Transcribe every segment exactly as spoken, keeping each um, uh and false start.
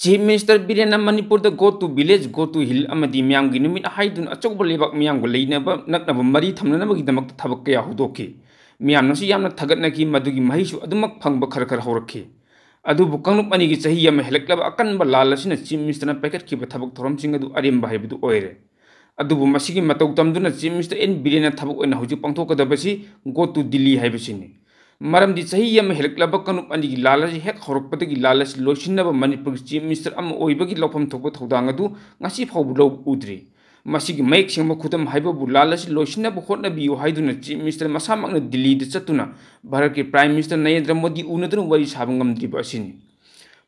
Chief minister ꯕꯤꯔꯦꯟꯅ ꯃꯅꯤꯄꯨꯔꯗ "Go to village, go to hill" ꯑꯃꯗꯤ "ꯃꯤꯌꯥꯝꯒꯤ ꯅꯨꯃꯤꯠ" ꯍꯥꯏꯗꯨꯅ ꯑꯆꯧꯕ ꯂꯩꯕꯥꯛ ꯃꯤꯌꯥꯝꯒ ꯂꯩꯅꯕ ꯅꯛꯅꯕ ꯃꯔꯤ ꯊꯝꯅꯅꯕꯒꯤꯗꯃꯛꯇ ꯊꯕꯛ ꯀꯌꯥ ꯍꯧꯗꯣꯛꯈꯤ꯫ ꯃꯤꯌꯥꯝꯅꯁꯨ ꯌꯥꯝꯅ ꯊꯥꯒꯠꯅꯈꯤ, ꯃꯗꯨꯒꯤ ꯃꯍꯩꯁꯨ ꯑꯗꯨꯃꯛ ꯐꯪꯕ ꯈꯔ ꯈꯔ ꯍꯧꯔꯛꯈꯤ꯫ ꯑꯗꯨꯕꯨ ꯀꯥꯡꯂꯨꯞ ꯑꯅꯤꯒꯤ ꯆꯍꯤ ꯑꯃ ꯍꯦꯜꯂꯛꯂꯕ ꯑꯀꯟꯕ ꯂꯥꯜ ꯑꯁꯤꯅ ꯆꯤꯐ ꯃꯤꯅꯤꯁꯇꯔꯅ ꯄꯥꯏꯈꯠꯈꯤꯕ ꯊꯕꯛ ꯊꯧꯔꯝꯁꯤꯡ ꯑꯗꯨ ꯑꯔꯦꯝꯕ ꯍꯥꯏꯕꯗꯨ ꯑꯣꯏꯔꯦ꯫ ꯑꯗꯨꯕꯨ ꯃꯁꯤꯒꯤ ꯃꯇꯧ ꯇꯝꯗꯨꯅ ꯆꯤꯐ ꯃꯤꯅꯤꯁꯇꯔ ꯑꯦꯟ ꯕꯤꯔꯦꯟꯅ ꯊꯕꯛ ꯑꯣꯏꯅ ꯍꯧꯖꯤꯛ ꯄꯥꯡꯊꯣꯛꯀꯗꯕꯁꯤ "Go to Delhi" ꯍꯥꯏꯕꯁꯤꯅꯤ꯫ ꯃꯔꯝꯗꯤ ꯆꯍꯤ ꯑꯃ ꯍꯦꯜꯂꯛꯂꯕ ꯀꯥꯡꯂꯨꯞ ꯑꯅꯤꯒꯤ ꯂꯥꯜ ꯑꯁꯤ ꯍꯦꯛ ꯍꯧꯔꯛꯄꯗꯒꯤ ꯂꯥꯜ ꯑꯁꯤ ꯂꯣꯏꯁꯤꯟꯅꯕ ꯃꯅꯤꯄꯨꯔꯒꯤ ꯆꯤꯐ ꯃꯤꯅꯤꯁꯇꯔ ꯑꯃ ꯑꯣꯏꯕꯒꯤ ꯂꯧꯐꯝ ꯊꯣꯛꯄ ꯊꯧꯗꯥꯡ ꯑꯗꯨ ꯉꯁꯤ ꯐꯥꯎꯕ ꯂꯧꯕ ꯎꯗ꯭ꯔꯤ꯫ ꯃꯁꯤꯒꯤ ꯃꯌꯦꯛ ꯁꯦꯡꯕ ꯈꯨꯗꯝ ꯍꯥꯏꯕꯕꯨ ꯂꯥꯜ ꯑꯁꯤ ꯂꯣꯏꯁꯤꯟꯅꯕ ꯍꯣꯠꯅꯕꯤꯌꯨ ꯍꯥꯏꯗꯨꯅ ꯆꯤꯐ ꯃꯤꯅꯤꯁꯇꯔ ꯃꯁꯥꯃꯛꯅ ꯗꯤꯜꯂꯤꯗ ꯆꯠꯇꯨꯅ ꯚꯥꯔꯠꯀꯤ ꯄ꯭ꯔꯥꯏꯝ ꯃꯤꯅꯤꯁꯇꯔ ꯅꯔꯦꯟꯗ꯭ꯔ ꯃꯣꯗꯤ ꯎꯅꯗꯨꯅ ꯋꯥꯔꯤ ꯁꯥꯕ ꯉꯝꯗ꯭ꯔꯤꯕ ꯑꯁꯤꯅꯤ꯫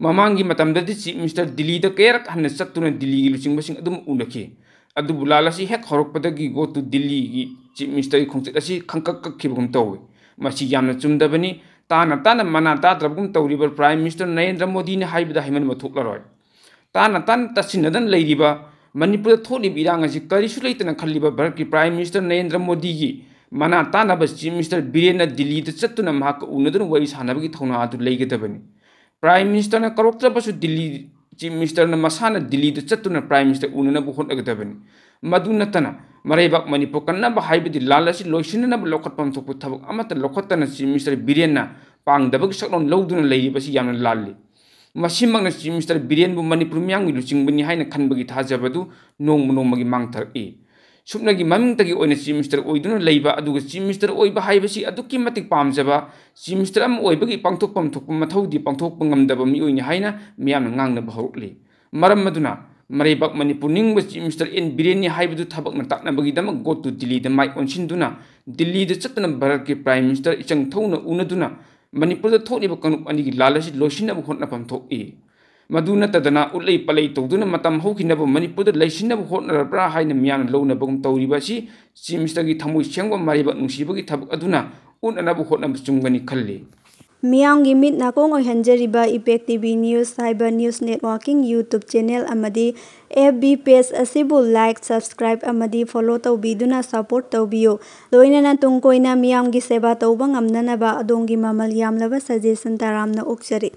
ꯃꯃꯥꯡꯒꯤ ꯃꯇꯝꯗꯗꯤ ꯆꯤꯐ ꯃꯤꯅꯤꯁꯇꯔ ꯗꯤꯜꯂꯤꯗ ꯀꯌꯥꯔꯛ ꯍꯟꯅ ꯆꯠꯇꯨꯅ ꯗꯤꯜꯂꯤꯒꯤ ꯂꯨꯆꯤꯡꯕꯁꯤꯡ ꯑꯗꯨꯝ ꯎꯅꯈꯤ꯫ ꯑꯗꯨꯕꯨ ꯂꯥꯜ ꯑꯁꯤ ꯍꯦꯛ ꯍꯧꯔꯛꯄꯗꯒꯤ "Go to Delhi"ꯒꯤ ꯆꯤꯐ ꯃꯤꯅꯤꯁꯇꯔꯒꯤ ꯈꯣꯡꯆꯠ ꯑꯁꯤ ꯈꯪꯀꯛ ꯀꯛꯈꯤꯕꯒꯨꯝ ꯇꯧꯏ꯫ ꯃꯁꯤ ꯌꯥꯝꯅ ꯆꯨꯝꯗꯕꯅꯤ꯫ ꯇꯥꯅ ꯇꯥꯅ ꯃꯅꯥ ꯇꯥꯗ꯭ꯔꯕꯒꯨꯝ ꯇꯧꯔꯤꯕ ꯄ꯭ꯔꯥꯏꯝ ꯃꯤꯅꯤꯁꯇꯔ ꯅꯔꯦꯟꯗ꯭ꯔ ꯃꯣꯗꯤꯅꯤ ꯍꯥꯏꯕꯗ ꯍꯩꯃꯟꯕ ꯊꯣꯛꯂꯔꯣꯏ꯫ ꯇꯥꯅ ꯇꯥꯅ ꯇꯥꯁꯤꯟꯅꯗꯅ ꯂꯩꯔꯤꯕ, ꯃꯅꯤꯄꯨꯔꯗ ꯊꯣꯛꯂꯤꯕ ꯏꯔꯥꯡ ꯑꯁꯤ ꯀꯔꯤꯁꯨ ꯂꯩꯇꯅ ꯈꯜꯂꯤꯕ ꯚꯥꯔꯠꯀꯤ ꯄ꯭ꯔꯥꯏꯝ ꯃꯤꯅꯤꯁꯇꯔ ꯅꯔꯦꯟꯗ꯭ꯔ ꯃꯣꯗꯤꯒꯤ ꯃꯅꯥ ꯇꯥꯅꯕ ꯆꯤꯐ ꯃꯤꯅꯤꯁꯇꯔ ꯕꯤꯔꯦꯟꯅ ꯗꯤꯜꯂꯤꯗ ꯆꯠꯇꯨꯅ ꯃꯍꯥꯛꯀ ꯎꯅꯗꯨꯅ ꯋꯥꯔꯤ ꯁꯥꯟꯅꯕꯒꯤ ꯊꯧꯅꯥ ꯑꯗꯨ ꯂꯩꯒꯗꯕꯅꯤ꯫ ꯄ꯭ꯔꯥꯏꯝ ꯃꯤꯅꯤꯁꯇꯔꯅ ꯀꯧꯔꯛꯇ꯭ꯔꯕꯁꯨ ꯗꯤꯜꯂꯤ ꯆꯤꯐ ꯃꯤꯅꯤꯁꯇꯔꯅ ꯃꯁꯥꯅ ꯗꯤꯜꯂꯤꯗ ꯆꯠꯇꯨꯅ ꯄ꯭ꯔꯥꯏꯝ ꯃꯤꯅꯤꯁꯇꯔ ꯎꯅꯅꯕ ꯍꯣꯠꯅꯒꯗꯕꯅꯤ꯫ ꯃꯗꯨ ꯅꯠꯇꯅ ꯃꯔꯩꯕꯥꯛ ꯃꯅꯤꯄꯨꯔ ꯀꯟꯅꯕ ꯍꯥꯏꯕꯗꯤ ꯂꯥꯜ ꯑꯁꯤ ꯂꯣꯏꯁꯤꯟꯅꯅꯕ ꯂꯧꯈꯠꯐꯝ ꯊꯣꯛꯄ ꯊꯕꯛ ꯑꯃꯠꯇ ꯂꯧꯈꯠꯇꯅ ꯆꯤꯐ ꯃꯤꯅꯤꯁꯇꯔ ꯕꯤꯔꯦꯟꯅ ꯄꯥꯡꯗꯕꯒꯤ ꯁꯛꯂꯣꯟ ꯂꯧꯗꯨꯅ ꯂꯩꯔꯤꯕꯁꯤ ꯌꯥꯝꯅ ꯂꯥꯜꯂꯤ꯫ ꯃꯁꯤꯃꯛꯅ ꯆꯤꯐ ꯃꯤꯅꯤꯁꯇꯔ ꯕꯤꯔꯦꯟꯕꯨ ꯃꯅꯤꯄꯨꯔ ꯃꯤꯌꯥꯝꯒꯤ ꯂꯨꯆꯤꯡꯕꯅꯤ ꯍꯥꯏꯅ ꯈꯟꯕꯒꯤ ꯊꯥꯖꯕꯗꯨ ꯅꯣꯡꯃ ꯅꯣꯡꯃꯒꯤ ꯃꯥꯡꯊꯔꯛꯏ꯫ ꯁꯨꯞꯅꯒꯤ ꯃꯃꯤꯡꯇꯒꯤ ꯑꯣꯏꯅ ꯆꯤꯐ ꯃꯤꯅꯤꯁꯇꯔ ꯑꯣꯏꯗꯨꯅ ꯂꯩꯕ, ꯑꯗꯨꯒ ꯆꯤꯐ ꯃꯤꯅꯤꯁꯇꯔ ꯑꯣꯏꯕ ꯍꯥꯏꯕꯁꯤ ꯑꯗꯨꯛꯀꯤ ꯃꯇꯤꯛ ꯄꯥꯝꯖꯕ, ꯆꯤꯐ ꯃꯤꯅꯤꯁꯇꯔ ꯑꯃ ꯑꯣꯏꯕꯒꯤ ꯄꯥꯡꯊꯣꯛꯐꯝ ꯊꯣꯛꯄ ꯃꯊꯧꯗꯤ ꯄꯥꯡꯊꯣꯛꯄ ꯉꯝꯗꯕ ꯃꯤꯑꯣꯏꯅꯤ ꯍꯥꯏꯅ ꯃꯤꯌꯥꯝꯅ ꯉꯥꯡꯅꯕ ꯍꯧꯔꯛꯂꯤ꯫ ꯃꯔꯝ ꯑꯗꯨꯅ ꯃꯔꯩꯕꯥꯛ ꯃꯅꯤꯄꯨꯔ ꯅꯤꯡꯕ ꯆꯤꯐ ꯃꯤꯅꯤꯁꯇꯔ ꯑꯦꯟ ꯕꯤꯔꯦꯟꯅꯤ ꯍꯥꯏꯕꯗꯨ ꯊꯕꯛꯅ ꯇꯥꯛꯅꯕꯒꯤꯗꯃꯛ "Go to Delhi"ꯗ ꯃꯥꯏ ꯑꯣꯟꯁꯤꯟꯗꯨꯅ ꯗꯤꯜꯂꯤꯗ ꯆꯠꯇꯨꯅ ꯚꯥꯔꯠꯀꯤ ꯄ꯭ꯔꯥꯏꯝ ꯃꯤꯅꯤꯁꯇꯔ ꯏꯆꯪ ꯊꯧꯅ ꯎꯅꯗꯨꯅ ꯃꯅꯤꯄꯨꯔꯗ ꯊꯣꯛꯂꯤꯕ ꯀꯥꯡꯂꯨꯞ ꯑꯅꯤꯒꯤ ꯂꯥꯜ ꯑꯁꯤ ꯂꯣꯏꯁꯤꯟꯅꯕ ꯍꯣꯠꯅꯐꯝ ꯊꯣꯛꯏ꯫ ꯃꯗꯨ ꯅꯠꯇꯗꯅ ꯎꯠꯂꯩ ꯄꯥꯜꯂꯩ ꯇꯧꯗꯨꯅ ꯃꯇꯝ ꯍꯧꯈꯤꯅꯕ ꯃꯅꯤꯄꯨꯔꯗ ꯂꯩꯁꯤꯟꯅꯕ ꯍꯣꯠꯅꯔꯕ꯭ꯔꯥ ꯍꯥꯏꯅ ꯃꯤꯌꯥꯝꯅ ꯂꯧꯅꯕꯒꯨꯝ ꯇꯧꯔꯤꯕ ꯑꯁꯤ ꯆꯤꯐ ꯃꯤꯅꯤꯁꯇꯔꯒꯤ ꯊꯃꯣꯏ ꯁꯦꯡꯕ ꯃꯔꯩꯕꯥꯛ ꯅꯨꯡꯁꯤꯕꯒꯤ ꯊꯕꯛ ꯑꯗꯨꯅ ꯎꯠꯅꯅꯕ ꯍꯣꯠꯅꯕ ꯆꯨꯝꯒꯅꯤ ꯈꯜꯂꯤ꯫ ꯃꯤꯌꯥꯝꯒꯤ ꯃꯤꯠ ꯅꯥꯀꯣꯡ ꯑꯣꯏꯍꯟꯖꯔꯤꯕ ꯏꯄꯦꯛ ꯇꯤ ꯚꯤ ꯅ꯭ꯌꯨꯁ ꯍꯥꯏꯕ ꯅ꯭ꯌꯨꯁ ꯅꯦꯠꯋꯥꯔꯀꯤꯡ ꯌꯨꯇ꯭ꯌꯨꯕ ꯆꯦꯅꯦꯜ ꯑꯃꯗꯤ ꯑꯦꯐ ꯕꯤ ꯄꯦꯖ ꯑꯁꯤꯕꯨ ꯂꯥꯏꯛ, ꯁꯕꯁꯀ꯭ꯔꯥꯏꯕ ꯑꯃꯗꯤ ꯐꯣꯂꯣ ꯇꯧꯕꯤꯗꯨꯅ ꯁꯄꯣꯔꯠ ꯇꯧꯕꯤꯌꯨ꯫ ꯂꯣꯏꯅꯅ ꯇꯨꯡ ꯀꯣꯏꯅ ꯃꯤꯌꯥꯝꯒꯤ ꯁꯦꯕꯥ ꯇꯧꯕ ꯉꯝꯅꯅꯕ ꯑꯗꯣꯝꯒꯤ ꯃꯃꯜ ꯌꯥꯝꯂꯕ ꯁꯖꯦꯁꯟ ꯇꯔꯥꯝꯅ ꯑꯣꯛꯆꯔꯤ꯫